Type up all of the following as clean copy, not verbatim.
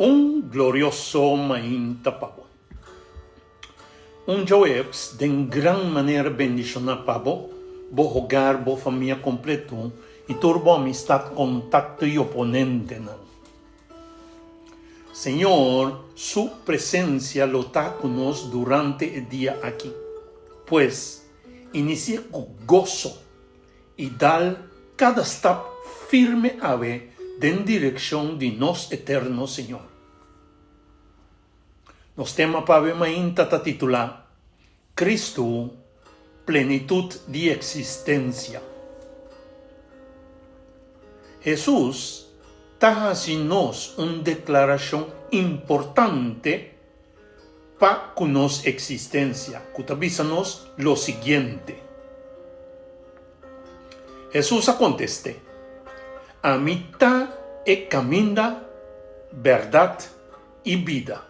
Un glorioso mainta pa bo. Un djaweps den gran manera bendishoná pa bo, bo hogar, bo famia kompleto i tur bo amistat, kontakto i oponentenan. Señor su presensia lo ta ku nos durante e dia aki. Pues, inisiá ku goso i dal kada stap firme awe den direkshon di nos eterno Señor. Nos tema pa awe mainta ta titulá, Cristo, Plenitut di Eksistensia. Hesus ta hasi nos un deklarashon importante pa ku nos eksistensia, ku ta bisa nos lo siguiente. Hesus a kontest'é, Ami ta e kaminda, bèrdat i bida.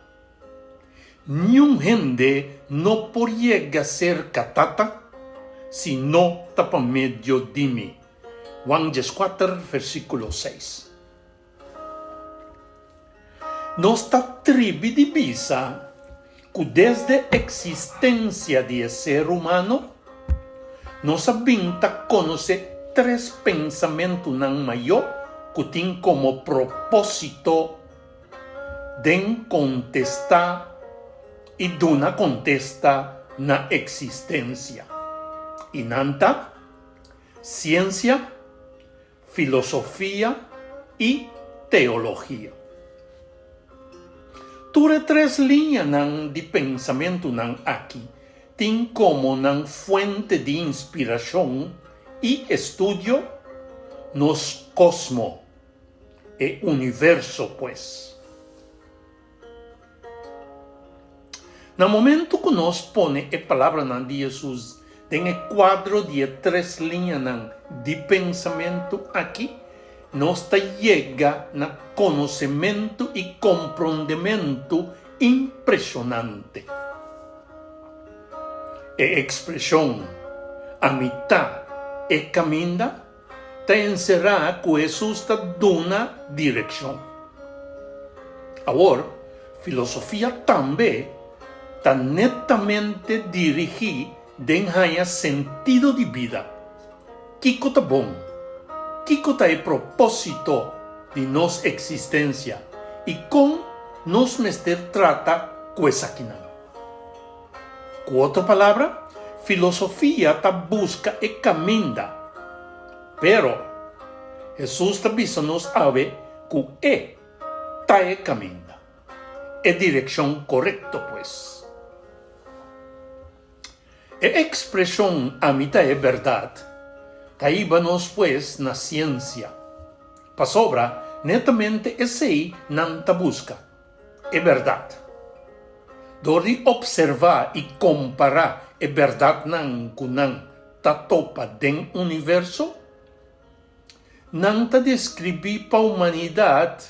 Niun hende no por yega serka Tata si no ta pa medio di mi. Juan dieskuater, versíkulo seis. Nos ta tribi di bisa ku desde eksistensia di e ser humano, nos a bin ta konosé tres pensamentunan mayó ku tin komo propósito den kontestá i duna kontesta na eksistensia. I nan ta, siensia, filosofia i teologia. Tur e tres liñanan di pensamentunan aki tin komo nan fuente di inspirashon i estudio nos kosmo, e universo pues. Na momentu ku nos pone e palabranan di Hesus den e kuadro di e tres liñanan di pensamentu aki, nos ta yega na konosementu i komprondementu impreshonante. E ekspreshon Ami ta e kaminda ta enserá ku Hesus ta duna direkshon. Awor, filosofia tambe ta netamente dirigí den haña sentido di bida. Kiko ta bon? Kiko ta e propósito di nos eksistensia i kon nos mester trata ku esakinan? Ku otro palabra, filosofia ta buska e kaminda. Pero, Hesus ta bisa nos awe ku e ta e kaminda, e direkshon korekto pues. E ekspreshon ami ta e bèrdat ta hiba nos pues na siensia, pasobra netamente esei nan ta buska. E bèrdat. Dor di opservá i kompará e bèrdatnan ku nan ta topa den universo, nan ta deskribí pa humanidat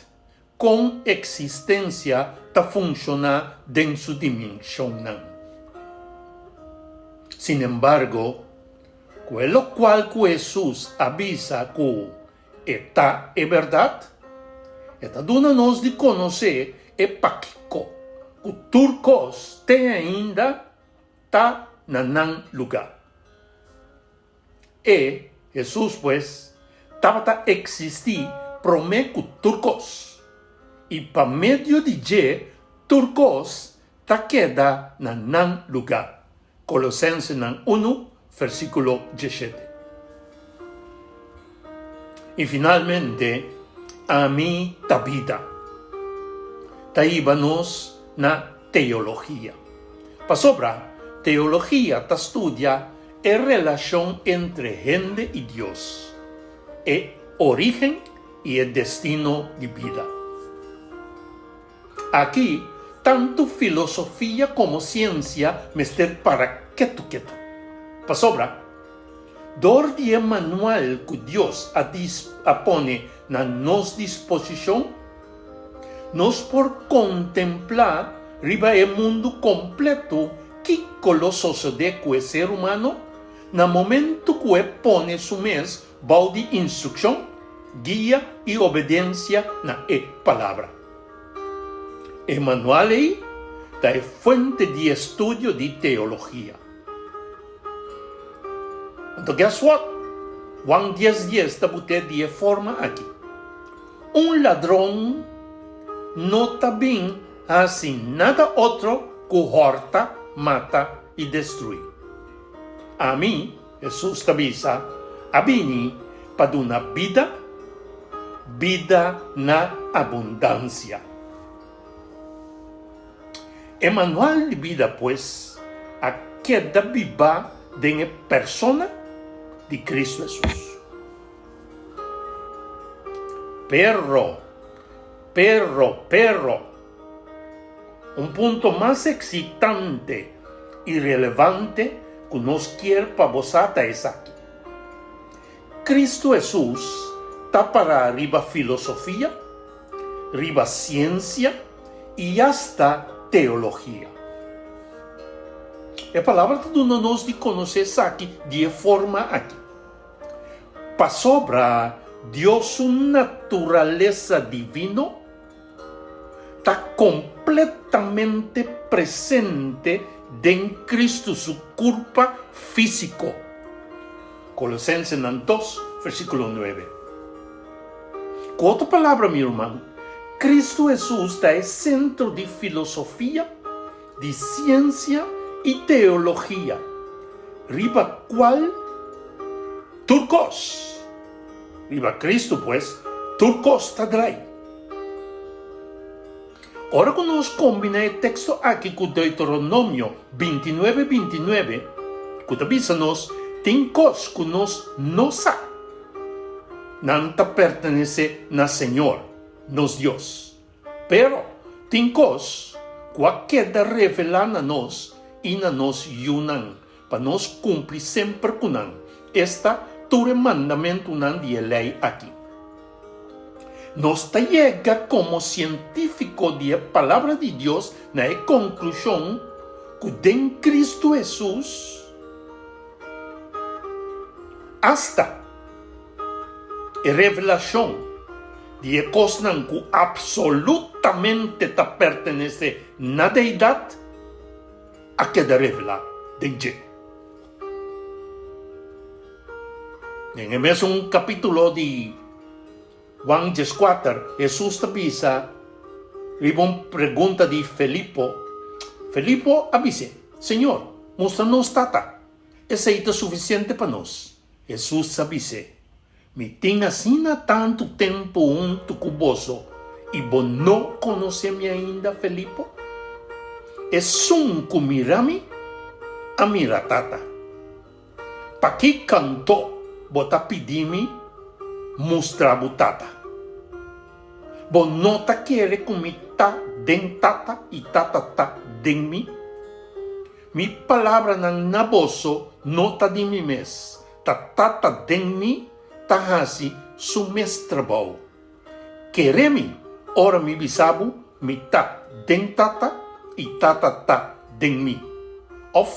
kon eksistensia ta funshoná den su dimenshonnan. Sinembargo, ku e lokual ku Hesus a bisa ku E ta e bèrdat? E ta duna nos di konosé e pakiko ku tur kos te ainda ta na nan lugá. E, Hesus pues, tabata eksistí promé ku tur kos, i pa medio di dje tur kos ta keda na nan lugá. Kolosensenan unu, versíkulo diesshete. I finalmente, Ami ta bida. Ta hiba nos na teologia. Pasobra teologia ta studia e relashon entre hende i Dios, e orígen i e destino di bida. Aki, tantu filosofia komo siensia mester para ketu ketu. Pasobra, dor di e manual ku Dios a a pone na nos disposishon, nos por kontemplá riba e mundu kompletu kiko lo sosodé ku e ser humano na momentu ku e pone su mes bou di instrukshon, guia i obedensia na e Palabra. E manual ei ta e fuente di estudio di teologia. Anto guess what? Juan dies dies ta but'é di e forma aki, Un ladron no ta bin hasi nada otro ku hòrta, mata i destruí. Ami, Hesus ta bisa, a bini pa duna bida, bida na abundansia. E manual di bida pues a keda bibá den e persona di Cristo Hesus. Pero, pero, pero! Un punto mas eksitante i relevante ku nos kier pa bo sa ta esaki, Kristu Hesus ta pará riba filosofia, riba siensia i asta teologia. E Palabra ta duna nos di konosé esaki di e forma aki. Pasobra Dios su naturalesa divino ta kompletamente presente den Kristu su kurpa físiko. Kolosensenan dos, versíkulo nuebe. Ku otro palabra, mi ruman, Kristu Hesus ta e sentro di filosofia, di siensia i teologia, riba kual tur kos, riba Kristu pues, tur kos ta drai. Ora ku nos kombiná e teksto aki ku Deuteronomio bintinuebe bintinuebe, ku ta bisa nos tin kos ku nos no sa, nan ta pertenesé na Señor, nos Dios. Pero, tin kos ku a keda revelá na nos i na nos yunan, pa nos kumpli semper ku nan, esta, tur e mandamentunan di e lei aki. Nos ta yega komo sientífiko di e Palabra di Dios na e konklushon ku den Kristu Hesus, asta e revelashon di e kosnan ku apsolutamente ta pertenesé na Deidat a keda revelá den dje. Den e mesun kapítulo di Juan dieskuater, Hesus ta bisa riba un pregunta di Felipo, Felipo a bis'é, Señor, mustra nos Tata, esei ta sufisiente pa nos. Hesus a bis'é, Mi tin asina tantu tempu huntu ku boso i bo no konosé mi ainda, Felipo? Esun ku mira mi, a mira Tata. Pakiko anto bo ta pidi mi mustra bo Tata? Bo no ta kere ku mi ta den Tata i Tata ta den mi? Mi palabranan na boso no ta di mi mes, ta Tata den mi ta hasi su mes trabou. Kere mi ora mi bisa bo mi ta den Tata i Tata ta den mi. Of,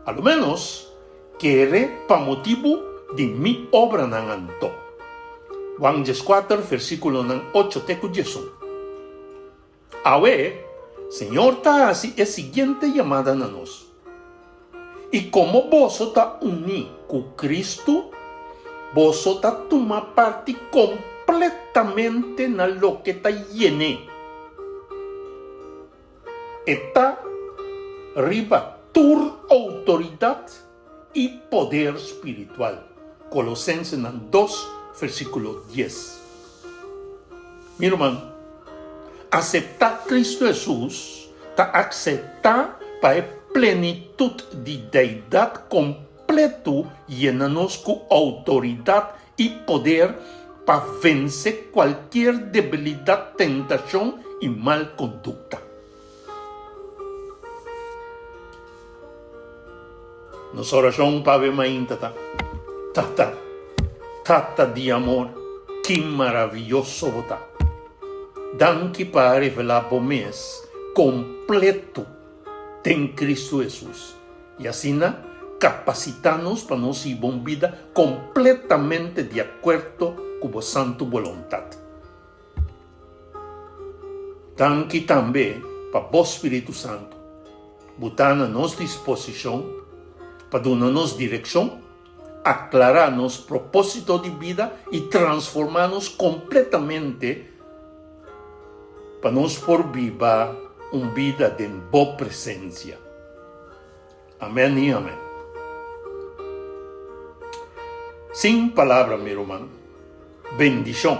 a lo ménos, kere pa motibu di mi obranan anto. Juan dieskuater, versíkulonan ocho te ku diesun. Awe, Señor ta hasi e siguiente yamada na nos, I komo boso ta uní ku Kristu, boso ta tuma parti kompletamente na loke ta yen'é. E ta riba tur outoridat i poder spiritual. Kolosensenan dos, versíkulo dies. Mi ruman, aseptá Kristu Hesus ta akseptá pa e plenitut di Deidat kompletu yena nos ku outoridat i poder pa vense kualkier debilidat, tentashon i mal kondukta. Nos orashon pa awe mainta ta, Tata, Tata di amor, ki maraviyoso bo ta! Danki pa a revelá bo mes kompleto den Kristu Hesus i asina kapasitá nos pa nos hiba un bida kompletamente di akuerdo ku bo santu boluntat. Danki tambe pa Bo Spiritu Santu bo ta na nos disposishon pa duna nos direkshon, aklará nos propósito di bida i transformá nos kompletamente pa nos por biba un bida den Bo presensia. Amèn i amèn. Sin palabra mi ruman. Bendishon.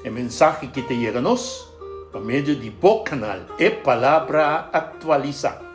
E mensahe ki ta yega nos pa medio di bo kanal E Palabra Aktualisá.